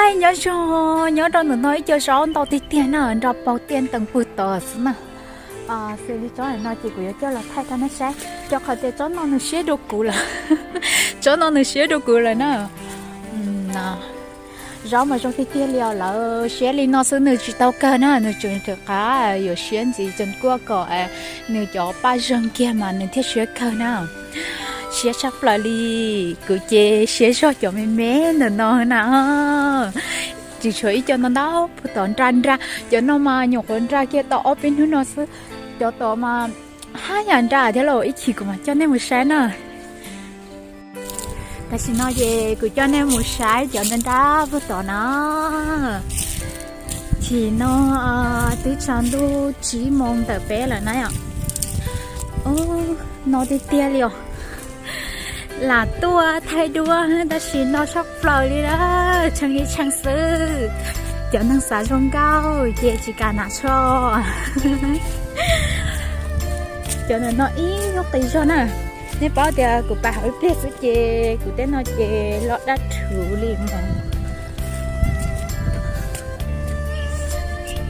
Nyob zoo, nyob rau ntawm no ib co zaub ntau tiag tiag na, nrog paug tiaj ntees puag tod xwb na. Xws li tsob no ces kuv yuav coj los thaij rau nej saib, rau qhov tias tsob no nws siab dua kuv lawm. Tsob no nws siab dua kuv lawm na. Zaub mas zoo tiag tiag li os, lawv siab li no xwb nws tsis tau kawg na, nws tseem rov qab yuav siab ntxiv tseem kuaj kom nws cov paj zeeg kiag mas nws thiaj siab kawg na. Siab tshaj plaws li, kuv ces siab zog cov me me ntawm no na. Tsis tshuav ib co ntau ntau puag tod nra nra, cov no mas nyuam qhuav nra kiag tau ob peb hnub no xwb. Cov tod mas haj yam nra thiab los ib chim kuv mam coj nej mus saib na. Tam sim no ces kuv coj nej mus saib cov nra nra puag tod na. Chim no twb tsaus ntuj tsib moo ntawm peb lawm na yom. No tiag tiag li os. Lam tuaj thaij duab tab sis no tshaj plaws li na, tshee li tshee xwb. Cov neeg xav zoo nkauj ces tsis kam hnav tsho. Cov ntawm no ib nyuag qis zog na. Nej paub tias kuv pais hauv ib pliag xwb ces kuv tej no ces los daj rhuv li mas.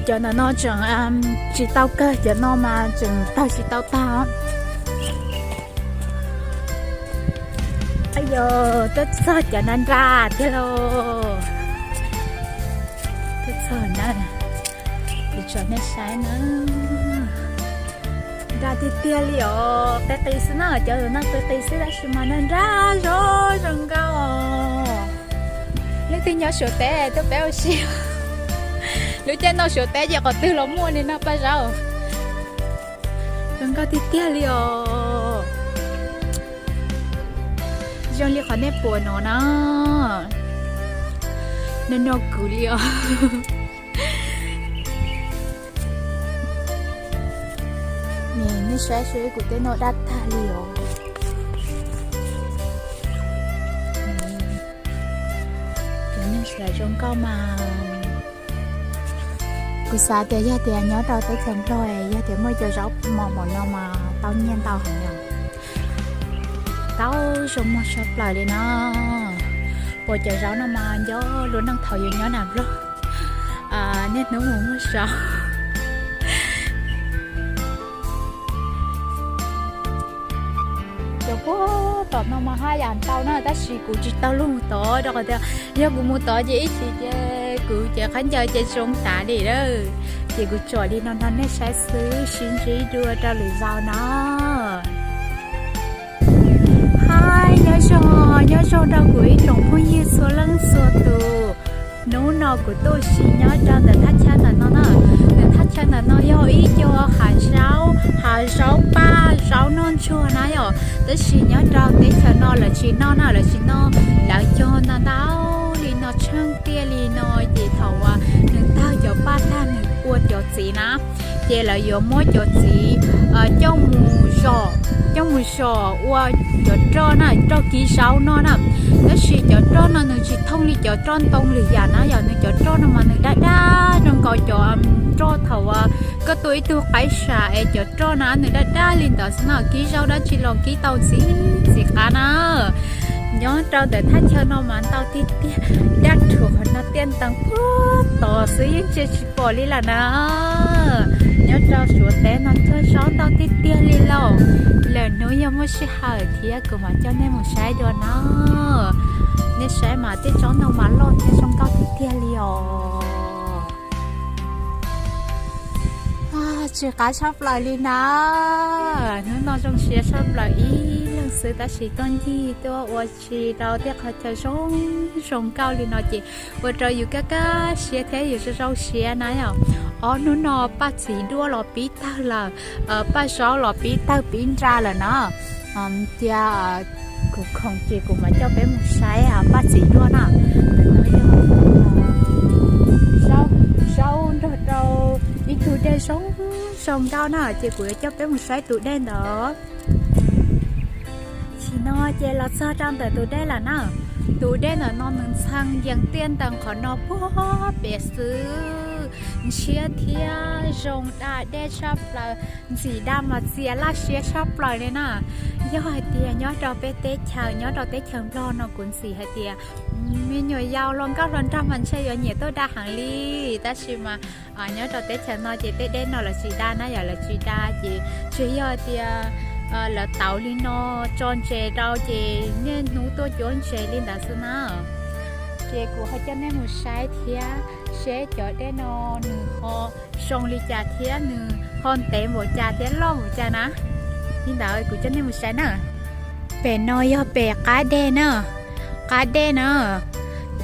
Cov ntawm no tseem tsis tau kawg, cov no mas tseem tawg tsis tau tag. Yog tuaj txog cov nra nra tiag lauj. Tuaj txog na, kuv tso nej saib na. Nra tiag tiag li os, qis qis xwb na, cov ntawm no qis qis xwb tab sis mas nra nra zoo zoo nkauj os. Leej twg nyob Suav teb tuaj peb ua si. Lub caij no Suav teb ces qhov twg los muaj li no paj zaub. Zoo nkauj tiag tiag li os. Zoo li qhov nej pom no na. No no kuv li os. Nej saib seb kuv tej no daj tag li os. Cov neeg xav zoo nkauj mas, kuv xav tias yog tias nyob rau teb chaws Nplog yog tias muaj cov zaub mos npaum no mas tau nyiaj ntau heev yom. Tau zoo muag tshaj plaws li na. Pom cov zaub no mas nco lub neej thaum yus nyob nram Nplog, niaj hnub mus muag zaub. Cov puag tom no mas haj yam ntau na tab sis kuv tsis tau los tod rau qhov tias yog kuv mus tod ces ib chim ces kuv cev khaub ncaws ces zoo tas li lawm. Ces kuv tsom li no no nej saib xwb, sib ntsib dua rau lwm zaus na. Hais nyob zoo, nyob zoo rau kuv ib tsoom phooj ywg txhua leej txhua tus. Hnub no kuv tuaj ua si nyob rau ntawm thaj chaw ntawm no na. Ntawm thaj chaw ntawm no yog ib co hav zaub, hav zaub paj zaub noj ntsuag na yom. Tab sis nyob rau teb chaws no lawv tsis noj na, lawv tsis noj, lawv cog ntau ntau li no tsheej tiaj li no ces thaum uas nws tawg cov paj tag nws ua cov txiv na, ces lawv yuav muab cov txiv coj mus zom, coj mus zom ua cov roj na, roj kib zaub noj na. Tab sis cov roj no nws tsis thooj li cov roj ntoo lwm yam na yom, nws cov roj no mas nws daj daj zoo nkaus cov roj thaum uas koj tua ib tug qaib sam es cov roj na nws daj daj li ntawd xwb na, kib zaub dab tsi los kib tau ntxiv ntxiv qab na. Nyob rau ntawm thaj chaw no mas ntau tiag tiag, daj rhuv qhov no tiaj ntees puag tod xwb yeej ntsia tsis pom li lawm na. Nyob rau Suav teb no cog zaub ntau tiag tiag li lauj. Lwm hnub yog muaj sij hawm thiab kuv mam coj nej mus saib dua na. Nej saib mas tej tsob ntoo mas loj thiab zoo nkauj tiag tiag li os. Tsis qab tshaj plaws li na. Hnub no zoo siab tshaj plaws ib leeg xwb tab sis tuaj ncig tuaj ua si rau tej qhov chaw zoo zoo nkauj li no ces ua rau yus kaj kaj siab thiab yus zoo zoo siab na yom. Ob hnub no paj txiv duaj los pib tawg lawm, paj zaub los pib tawg pib nra lawm na. Cia kuv khoom ces kuv mam coj peb mus saib paj txiv duaj na. Ntawm no yog zaub nrog rau ib tug dej zoo zoo nkauj na ces kuv yuav coj peb mus saib tus dej ntawd. Tam sim no ces los txog rau ntawm tus dej lawm na. Tus dej ntawm no nws ntxhee yees tiaj ntees qhov no puag pem xwb, ntshiab thiab zoo da dej tshaj plaws, ntxim da mas txias laj siab tshaj plaws li na. Yog hais tias nyob rau peb teb chaws, nyob rau teb chaws Nplog no kuv ntxim hais tias me nyuam yaus hluas nkauj hluas nraug mas ntshe yuav nyiam tuaj da heev li, tab sis mas nyob rau teb chaws no ces tej dej no lawv tsis da na, yog lawv tsis da ces tsuas yog tias lawv tauv li no tso ntses rau ces niaj hnub tuaj cuab ntses li ntawd xwb na. Ces kuv ho coj nej mus saib thiab seb cov dej no nws ho zoo li cas thiab nws ho ntev npaum cas thiab loj npaum cas na. Li ntawd kuv coj nej mus saib na. Pem no yog pem qab dej na, qab dej na.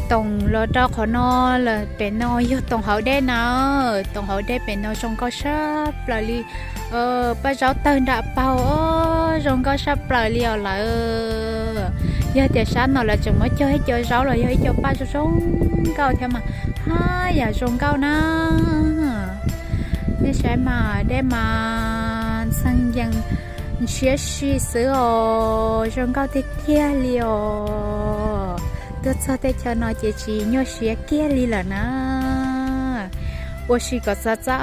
Toom los rau qhov no lawm, pem no yog toom hauv dej na. Toom hauv dej pem no zoo nkauj sab plaws li. Paj zaub tawg nram paug os, zoo nkauj sab plaws li os lawm. Yog tias sab no lawv tseem muab cog ib co zaub los yog ib co paj zoo zoo nkauj thiab mas haj yam zoo nkauj na. Nej saib mas dej mas ntxhee yees ntshiab si xwb os, zoo nkauj tiag tiag li os. Tuaj txog teb chaws no ces tsis nyuaj siab kiag li lawm na. Ua si kom txog txog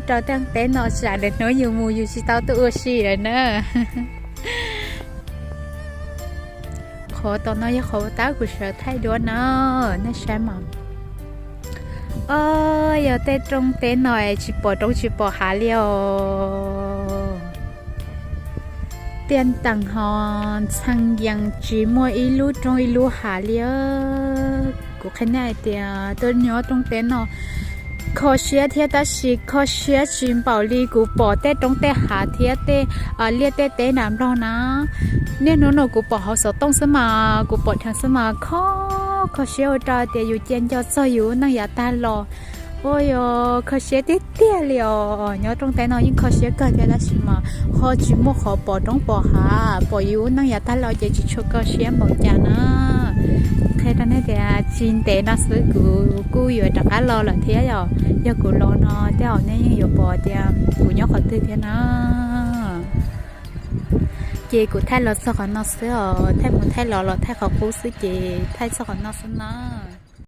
rau tej teb no tsam lwm hnub yus mus yus tsis tau tuaj ua si lawm na. Qhov tom no yog qhov tab kuv sawv thaij duab na, nej saib mas. Os, yog tej roob teb no es tsis pom roob tsis pom hav li os. Tiaj ntees ho ntxhee yees tsis muaj ib lub roob ib lub hav li. Kuv qhia nej hais tias tuaj nyob roob teb no kho siab thiab tab sis kho siab tsis npaum li kuv pom tej roob tej hav thiab tej liaj tej teb nram Nplog na. Niaj hnub no kuv pom hauv xov tooj xwb mas, kuv pom dheev xwb mas kho, kho siab ua rau tias yus cia nco txog yus neej yav tag los. Ua yog kho siab tiag tiag li os, nyob roob teb no yeej kho siab kawg thiab tab sis mas ho tsis muaj qhov pom roob pom hav, pom yus neej yav tag los ces tsis tshua kho siab npaum cas na. Qhia rau nej tias tsis ntev no xwb kuv kuj yuav rov qab los lawm thiab yom. Yog kuv los no tej zaum nej yeej yuav pom tias kuv nyob qhov twg thiab na. Ces kuv thaij los txog qhov no xwb os, thaij mus thaij los los thaij qhov qub xwb ces thaij txog qhov no xwb na.